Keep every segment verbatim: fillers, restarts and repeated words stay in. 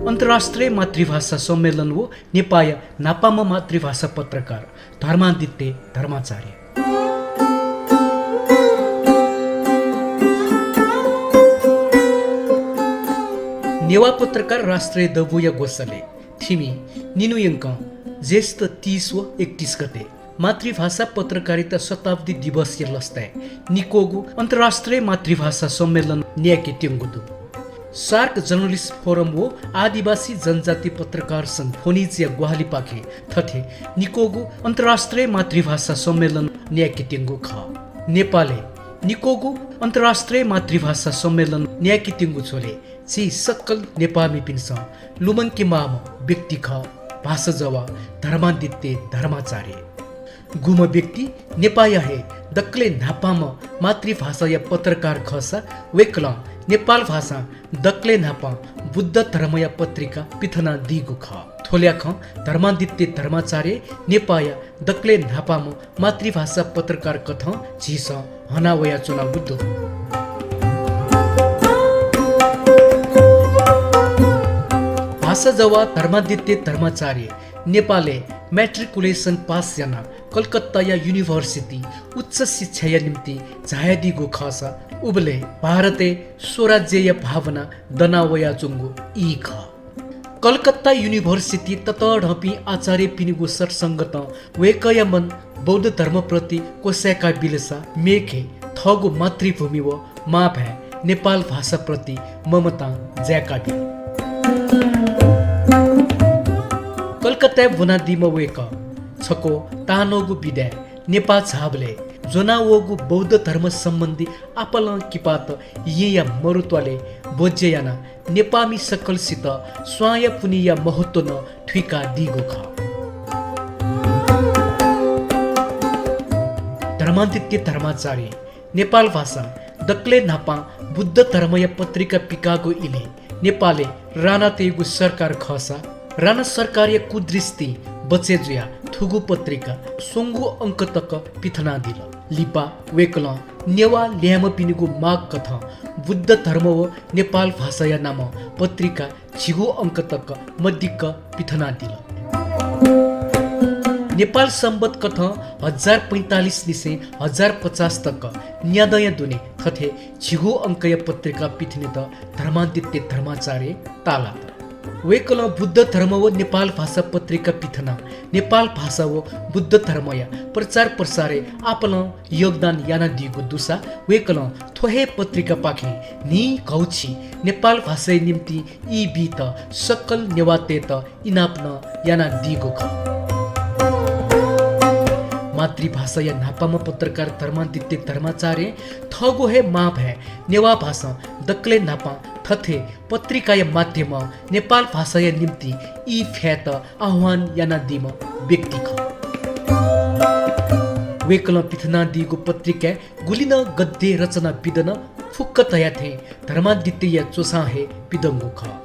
अन्तर्राष्ट्रिय मातृभाषा सम्मेलन व नेपाःया न्हापांम्ह मातृभाषा पत्रकार धर्मादित्य धर्माचार्य। नेवाः पत्रकार राष्ट्रिय दबूया ग्वसालय् थिमि निन्हु यंकं ज्येष्ठ तीस व एकतीस गते मातृभाषा पत्रकारिता शताब्दी दिवसया लसताय् निक्वःगु अन्तर्राष्ट्रिय मातृभाषा सम्मेलन न्यायेकेत्यंगु दु। सार्क जर्नलिस्ट फोरम व आदिवासी जनजाति पत्रकार संघ फोनिजया ग्वाहालिपाखें थथे निक्वःगु अन्तर्राष्ट्रिय मातृभाषा सम्मेलन न्यायेकेत्यंगु खः। नेपालय् निक्वःगु अन्तर्राष्ट्रिय मातृभाषा सम्मेलन न्यायेकेत्यंगु झ्वलय् झी सकल नेपाःमिपिन्सं लुमंकेमाःम्ह व्यक्ति खः भाषाजवाः धर्मादित्य धर्माचार्य। गुम्ह व्यक्ति नेपाःया हे दकलय् न्हापांम्ह मातृभाषाया पत्रकार खःसा वय्कलं नेपाल भाषां दकलय् न्हापां बुद्ध धर्मया पत्रिका पिथनादीगु खः। थ्व ल्याखं धर्मादित्य धर्माचार्य नेपाःया दकलय् न्हापांम्ह मातृभाषा पत्रकार कथं झीसं हना वयाच्वनागु दु। भाषाजवाः धर्मादित्य धर्माचार्य नेपालय् matriculation पास यानाः कलकत्ताया university उच्च शिक्षाया निम्तिं झायादीगु खःसा उबलय् भारतय् स्वराज्यया भावना दना वयाच्वंगु ई खः। कलकत्ता university ततःधंपिं आचार्यपिनिगु सत्संगतं वय्कःया मन बौद्ध धर्मप्रति क्वसाय्काबिलसा मेखे थःगु मातृभूमि व मांभाय् नेपाल भाषाप्रति ममतां जाय्काबिल। कलकत्ताय् ब्वनादीम्ह वय्कः छक्व तांन्वःगु बिदाय् नेपाः झाःबलय् ज्वनावःगु बौद्ध धर्म सम्बन्धी आपालं किपात येँया मरुत्वालय् ब्वज्या यानाः नेपाःमि सकलसित स्वांया पुन्हिया महत्व नं थुइकादीगु खः। धर्मादित्य धर्माचार्य नेपाल भाषां दकलय् न्हापां बुद्ध धर्मया पत्रिका पिकाःगु इलय् नेपालय् राणातय्गु सरकार खःसा राणा सरकारया कुदृष्टिं बचय् जुयाः थुगु पत्रिका स्वंगू अंक तक पिथनादिल। लिपा वय्कलं नेवाः ल्याय्म्हपिनिगु माग कथं बुद्ध धर्म व नेपाल भाषाया नामं पत्रिका झिगू अंक तक मदिक्क पिथनादिल। नेपाल संवत् कथं हजार पैंतालिस निसें हजार पचास तक न्यादँया दुने थथे झिगू अंकया पत्रिका पिथनेत धर्मादित्य धर्माचार्य ताःलात। वय्कलं बुद्ध धर्म व नेपाल भाषा पत्रिका पिथनाः नेपाल भाषा व बुद्ध धर्मया प्रचार प्रसारय् आपालं योगदान यानादीगु दुसा वय्कलं थ्व हे पत्रिकापाखें न्हिं घौछि नेपाल भाषाया निम्तिं ई बीत सकल नेवाःतय्त इनाप नं यानादीगु खः। मातृभाषाया न्हापांम्ह पत्रकार धर्मादित्य धर्माचार्यं थःगु हे मांभाय् नेवाः भाषां दकलय् न्हापां थथे पत्रिकाया माध्यमं नेपाल भाषाया निम्तिं ई फ्यायेत आह्वान यानादीम्ह व्यक्ति खः। वय्कलं पिथनादीगु पत्रिकाय् गुलि नं गद्य रचना पिदन फुक्क धयाथें धर्मादित्यया च्वसां हे पिदंगु खः।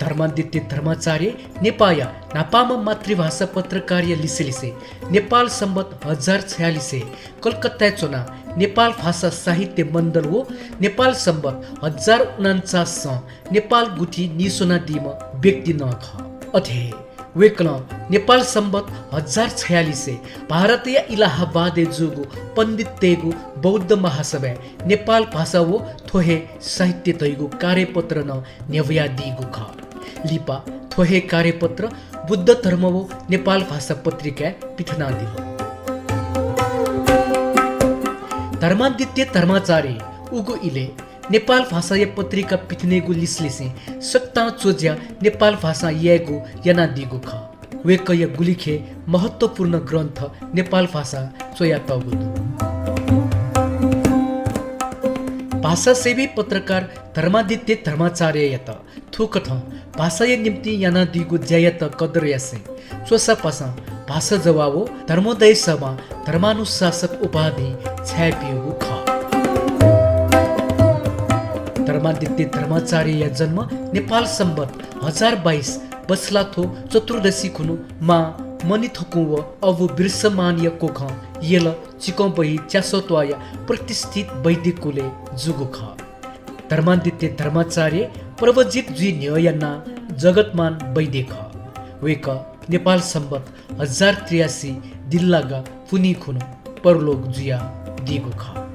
धर्मादित्य धर्माचार्य नेपाःया न्हापांम्ह मातृभाषा पत्रकारया लिसेलिसे नेपाल संवत् हजार छयालिसय् कलकत्ताय् च्वनाः नेपाल भाषा साहित्य मण्डल व नेपाल संवत् हजार उनान्चासं नेपाल गुथि नीस्वनादीम्ह व्यक्ति नं खः। अथे हे वय्कलं नेपाल संवत् हजार छयालिसय् भारतया इलाहाबादय् जूगु पण्डिततय्गु बौद्ध महासभाय् नेपाल भाषा व थ्व हे साहित्य धइगु कार्यपत्र नं न्ह्यब्वयादीगु खः। लिपा थ्व हे कार्यपत्र बुद्ध धर्म व नेपाल भाषा पत्रिकाय् पिथनादिल। धर्मादित्य धर्माचार्य उगु इलय् नेपाल भाषाया पत्रिका पिथनेगु लिसलिसें सकतां च्वज्या नेपाल भाषां यायेगु यानादीगु खः। वय्कःया गुलिखे महत्वपूर्ण ग्रन्थ नेपाल भाषां च्वयातःगु दु। भाषासेवी पत्रकार धर्मादित्य धर्माचार्ययात थुकथं भाषाया निम्तिं यानादीगु ज्यायात कदर यासें च्वसापासां भाषाजवाः व धर्मोदय सभां धर्मानुशासक उपाधिं छाय्पियूगु खः। धर्मादित्य धर्माचार्यया जन्म नेपाल संवत् हजार बाइस बसलाथ्व चतुर्दशी खुन्हु मां मणिथुकुं व अबु बिर्समानया कोखं यल चिकं बहि च्यासःत्वाःया प्रतिष्ठित वैदिक कुलय् जूगु खः। धर्मादित्य धर्माचार्य प्रव्रजित जुइ न्ह्यःया नां जगतमान वैद्य खः। वय्कः नेपाल संवत् हजार त्रियासी दिल्लागा पुन्हि खुन्हु परलोक जुयादीगु खः।